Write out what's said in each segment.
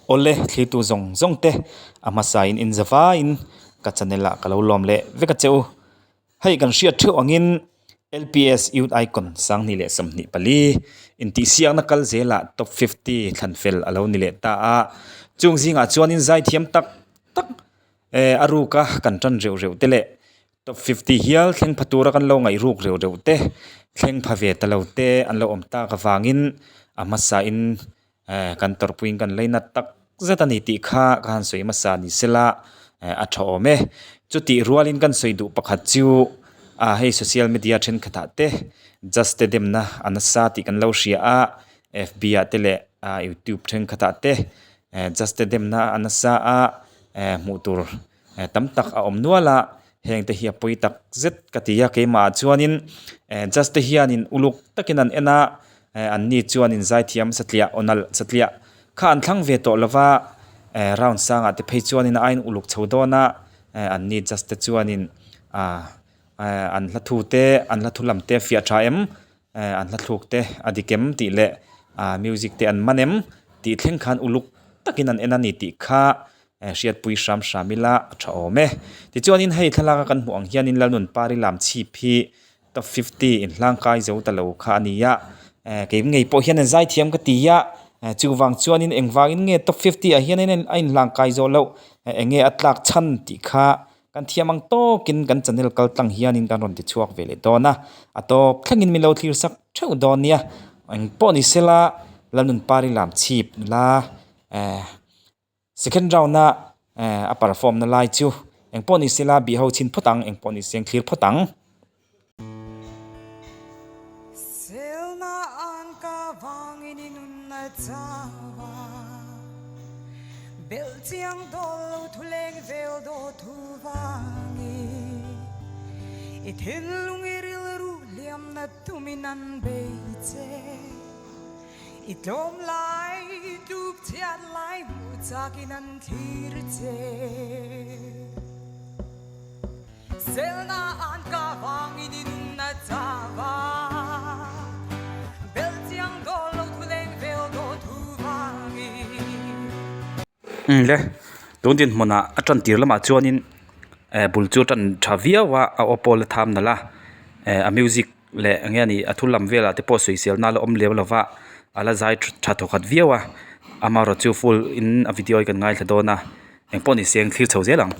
Awle thlitu zawng zawng te a hmasa in in zavaiin ka channel ah ka lo lawm leh vek a che u. Hei kan hriat theuh angin LPS Youth Icon 2024 intihsiakna kal zelah top 50 thlan fel a lo ni leh ta a. Chung zingah chuanin zaithiam tak tak eh a ruka kan tan reuh reuh te leh Top 50 hial thleng pha tura kan lo ngaih ruk reuh reuh te, thleng pha ve ta lo te an lo awm tak avangin a hmasain eh kan tawrhpuiin kan lei nat tak zet a ni tih kha ka han sawi hmasa ni sela eh a tha awm e. Chutih rualin kan sawi duh pakhat chu ah hei social media thenkhatah te just te demna a nasa tih kan lo hria a, fb ah te leh ah youtube thenkhatah te eh just te demna a nasa a eh hmuh tur eh tam tak a awm nual a heng te hi a pawi tak zet ka ti a keimah ah chuanin eh just te hianin uluk takin an en a eh an ni chuanin zaithiam satliah aw nalh satliah kha an thlang ve tawh lova eh round sangah te phei chuanin a ain uluk chho dawn a eh an ni just te chuanin ah eh an hla thu te an hla thu lam te a fiah tha em eh an hla thluk te a dik em tih leh ah music te an man em tih thleng khan uluk takin an en a ni tih kha eh hriatpui hram hram ila a tha awm e. Tichuanin hei thlalaka kan hmuh ang hianin Lalnunpari lam chhip hi top 50 inhlangkai zo ta lo kha a ni a, eh kei ngei pawh hian an zaithiam ka ti a, eh chuvang chuanin engvangin nge top 50 ah hianin a inhlangkai zawh loh eh eng nge a tlak chhan tih kha kan thiam ang tawkin kan channel kal tlang hianin kan rawn ti chhuak ve leh dawn a, a tawp thlengin min lo thlir sak theuh dawn nia, engpawh ni sela Lalnunpari lam chhip la eh. Second round a eh a perform na lai chu engpawh ni sela bih ho chhin phawt ang engpawh ni se thlir phawt ang. Selna an ka vangin i nunna chau a, belh chiang dawl lo thu leng vel daw thu vangin i thinlung i rilru hliamna tumin an bei che. I tlawm lai tluk chhiat lai hmuh chakin an thlir che. Selna an ka vangin i nun a chau a, Belh chiang dawl lo thu leng vel daw thu vangin. Umm le, tun dinhmunah a tan tir lamah chuanin eh bul chu a tan tha viau a, a aw pawh la tham nalh a, eh a music leh eng nge ni a thu lam velah te pawh sawisel na la awm lem lo va, a la zai tha thawkhat viau a, amaherawh chu full in a video hi kan ngaithla dawn a, engpawh ni se an thlir chho zel ang.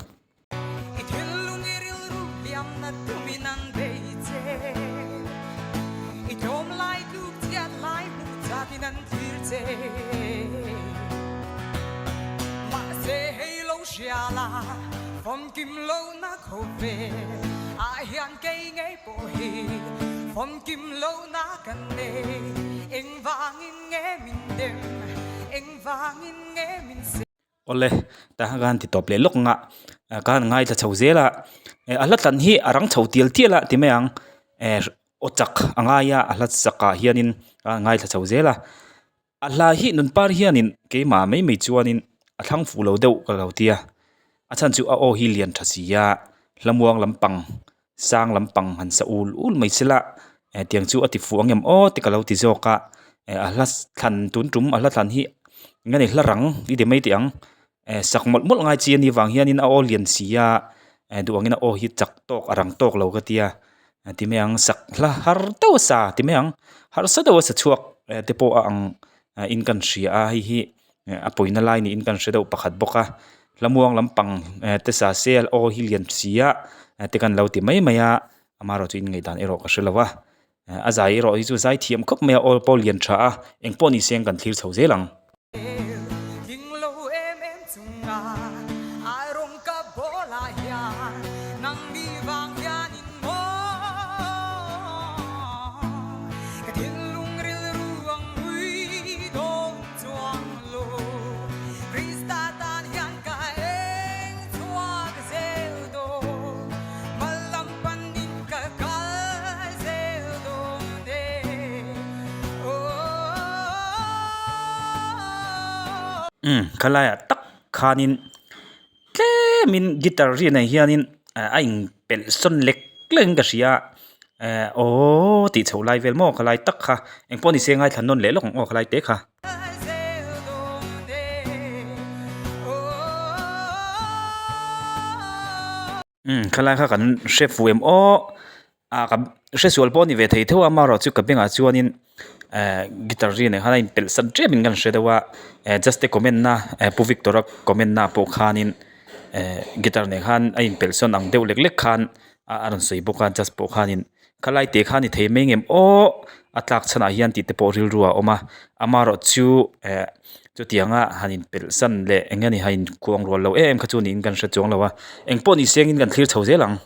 I thinlung i rilru hliamna tumin an bei che. I tlawm lai tluk chhiat lai hmuh chakin an thlir che. Mahse hei lo hria la, fawmkim lohna khawvel ah hian kei ngei pawh hi fawmkim lohna kan nei. Engvangin nge min dem, engvangin nge min se. Awle, tah hian ka han ti tawp leh lawk ang a, ka han ngaithla chho zel a, a hla tlan hi a rang chho tial tial a ti mai ang, eh aw chak a ngai a, a hla chakah hianin ka han ngaithla chho zel a, a hla hi nunpar hianin keimah mai mai chuanin a thlang fuh lo deuh ka lo ti a, a chhan chu a aw hi lian tha si a, hla muang lampang sang lampang han sa ul ul mai se la eh tiang chu a ti fuh ang em aw te ka lo ti zawk a eh a hla thlan tun tum a hla thlan hi eng nge ni hla rang i ti mai teh ang eh sak mawlh mawlh ngai chi a nih vang hianin a aw lian si a eh duh angin a aw hi chak tawk a rang tawk lo ka tia ti mai ang sak hla har deuh a sa ti mai ang harsa deuh a sa chhuak eh te pawh a ang in kan hria a hei hi a pawina lai niin kan hre deuh pakhat bawk a hlamuang lampang eh te sa se aw hi lian si a te kan lo ti mai mai a amaherawh chu inngaihdan erawh ka hre lo a a zai erawh hi chu zai thiam khawp mai a aw pawh lian tha a engpawh ni se kan thlir chho zel ang. Chuang lo Krista tan hian ka eng chhuak zel dawn Mal lam panin ka kal zel dawn e Oh. Umm khalaiah tak khanin tlemin guitar ri nei hianin a inpelh sawn lek lek in ka hria a eh aww tih chhoh lai vel maw khalai tak kha engpawh ni se ngaithla nawn leh lawk ang aw khalai te kha. Umm khalai kha kan hre fuh em aw ah ka hre sual pawh a ni ve thei tho a amaherawh chu ka bengah chuanin eh guitar ri nen khan a inpelh san tep in ka han hre deuh a eh just te comment na eh pu Victor a comment na pawh khanin eh guitar nen khan a inpelh sawn ang deuh lek lek khan a rawn sawi bawk a just pawh khanin khalai teh kha a ni thei mai ang em aw a tlak chhanah hian tih te pawh rilru a awm a amaherawh chu eh chutianga han inpelh san leh eng nge ni han inkuang rual lo em em kha chu niin kan hre chuang lo a eng pawh ni sengin kan thlir chho zel ang.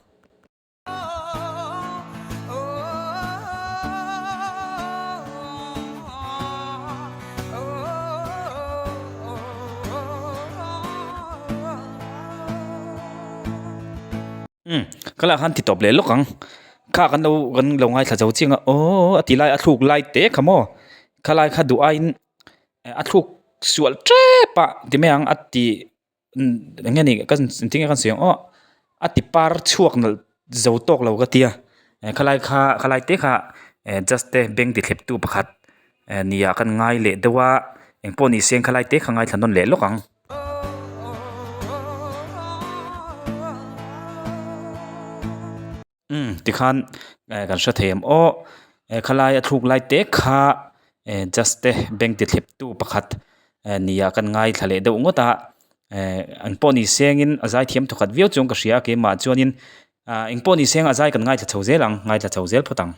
Umm ka lah khan ti tawp leh lawk ang kha kan lo kan lo ngaithla zo chiang a aww a ti lai a thluk lai te kha maw khalai kha duh aiin a thluk sual tep a ti mai ang a ti eng nge ni ka engtin nge ka sawi ang aw a ti par chhuak nalh zo tawk lo ka tia khalai kha khalai te kha just te bank ti thlep tu pakhat nia kan ngai leh deuh a engpawh ni se khalai te kha ngaithla nawn leh lawk ang. Umm tikhan eh kan hre thei em aw eh khalai a thluk lai te kha eh just te bank ti thlep tu pakhat eh nia kan ngaithla leh deuh ngawt a eh an pawh ni sengin a zai thiam thawkhat viau chuan ka hria a keimah chuanin ah engpawh ni seng a zai kan ngaithla chho zel ang ngaithla chho zel phawt ang.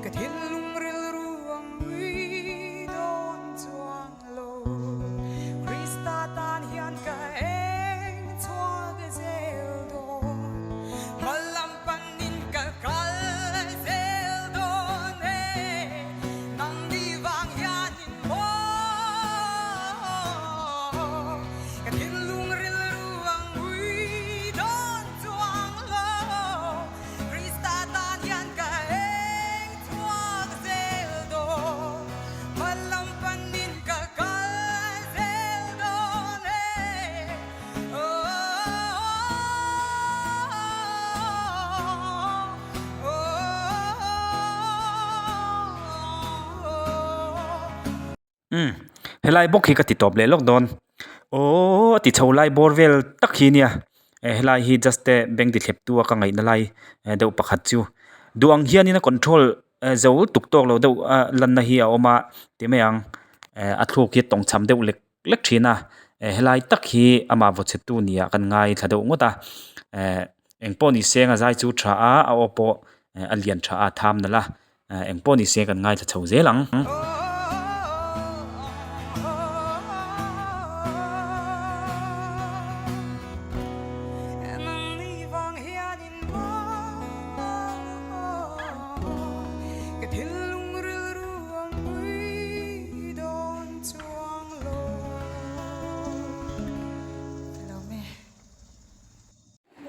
Ka thinlung rilru ang ngui dawn chuang lo Krista tan hian ka eng chhuak zel dawn Hmalam panin ka kal zel dawn e Nangni vang hianin maw Ka thinlung rilru ang ngui dawn chuang lo Krista tan hian ka eng chhuak zel dawn, hmalam panin ka kal zel dawn e. Umm, helai bawk hi ka ti tawp leh lawk dawn. Aww a ti chho lai bawr vel tak hi nia. Eh helai hi just te bank ti thlep tu a ka ngaihna lai deuh pakhat chu. Duh ang hianin a control zo tuk tawk lo deuh a lanna hi a awm a ti mai ang. Eh a thluk hi tawng cham deuh lek lek thin a. Eh helai tak hi amah vaw chhe tu nia kan ngaithla deuh ngawt a. Eh engpawh ni seng a zai chu tha a, a aw pawh a lian tha a tham nalh a. Eng pawh ni se kan ngaithla chho zel ang.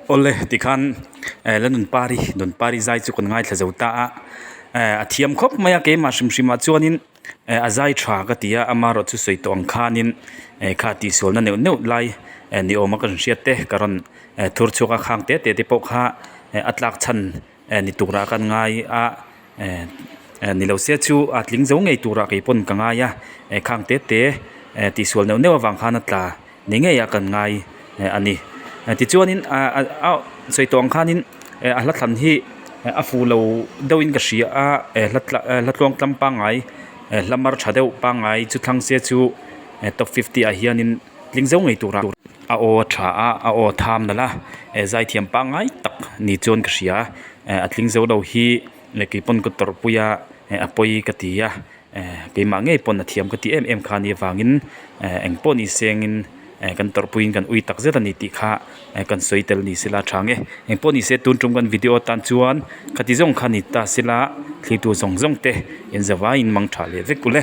Awle tikhan eh la Nunpari Nunpari zai chu kan ngaithla zo ta a eh a thiam khawp mai a keimah hrim hrim ah chuanin eh a zai tha ka ti a amaherawh chu sawi tawh ang khanin eh kha tihsualna neuh neuh lai eh ni awm a ka hriat te ka rawn eh thur chhuak a khang te te te pawh kha eh a tlak chhan eh ni turah kan ngai a eh eh ni lo se chu a tling zo ngei turah kei pawn ka ngai a eh khang te te eh tihsual neuh neuh avang khan a tla ni ngei a kan ngai a ni tichuanin ah sawi tawh ang khanin a hla thlan hi a fuh lo deuhin ka hria a hla hla tluang tlam pangngai hla mar tha deuh pangngai chu thlang se chu top fifty ah hianin tling zo ngei tura a aw a tha a a aw a tham nalh a zaithiam pangngai tak ni chuan ka hria a tling zo lo hi keipawn ka tawrhpui a a pawi ka ti a. Eh keimah ngei pawn a thiam ka ti em em kha a nih avangin eh eng pawh ni sengin eh kan tawrhpuiin kan ui tak zet a ni tih kha eh kan sawi tel ni sela tha ang e. Eng pawh ni se tun tum kan video atan chuan khati zawng kha ni ta sela thlitu zawng zawng te in zavaiin mang tha leh vek ule.